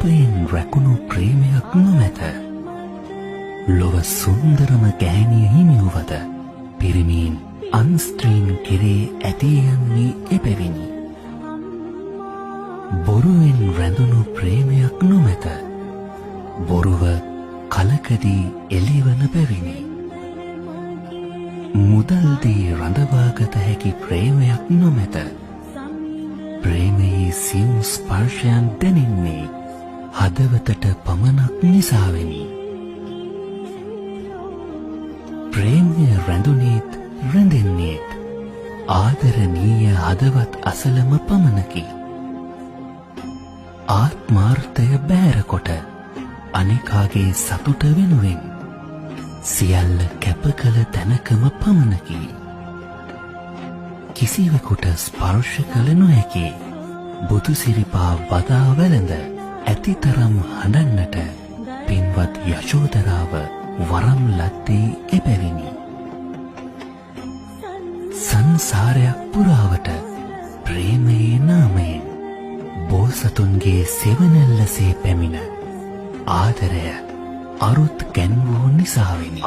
රූපයෙන් රැකුණු ප්‍රේමයක් නොමැත. ලොව සුන්දරම ගැහැණිය හිමි වුවද පිරිමීන් අන් ස්ත්‍රීන් කෙරේ ඇදී යන්නේ එබැවිනි. බොරුවෙන් රැඳුණු ප්‍රේමයක් නොමැත. බොරුව කලකදී එළිවන බැවිනි. මුදල් දී රඳවාගත හැකි ප්‍රේමයක් නොමැත. ප්‍රේමයේ සියුම් ස්පර්ශයන් දැනෙන්නේ හදවතට පමණක් නිසාවෙනි. ප්‍රේමය රැඳුනේත් රැඳෙන්නේත් ආදරණීය හදවත් අසලම පමණකි. ආත්මාර්ථය බැහැර කොට අනෙකාගේ සතුට වෙනුවෙන් සියල්ල කැප කළ තැනකම පමණකි. කිසිවෙකුට ස්පර්ශ කළ නොහැකි බුදු සිරිපා වදා වැළඳ ඇතිතරම් හඬන්නට පින්වත් යශෝදරාව වරම් ලද්දේ එබැවිනි. සංසාරයක් පුරාවට ප්‍රේමයේ නාමයෙන් බෝසතුන්ගේ සෙවණැල්ලසේ පැමිණ ආදරය අරුත් ගැන්වූ නිසාවෙනි.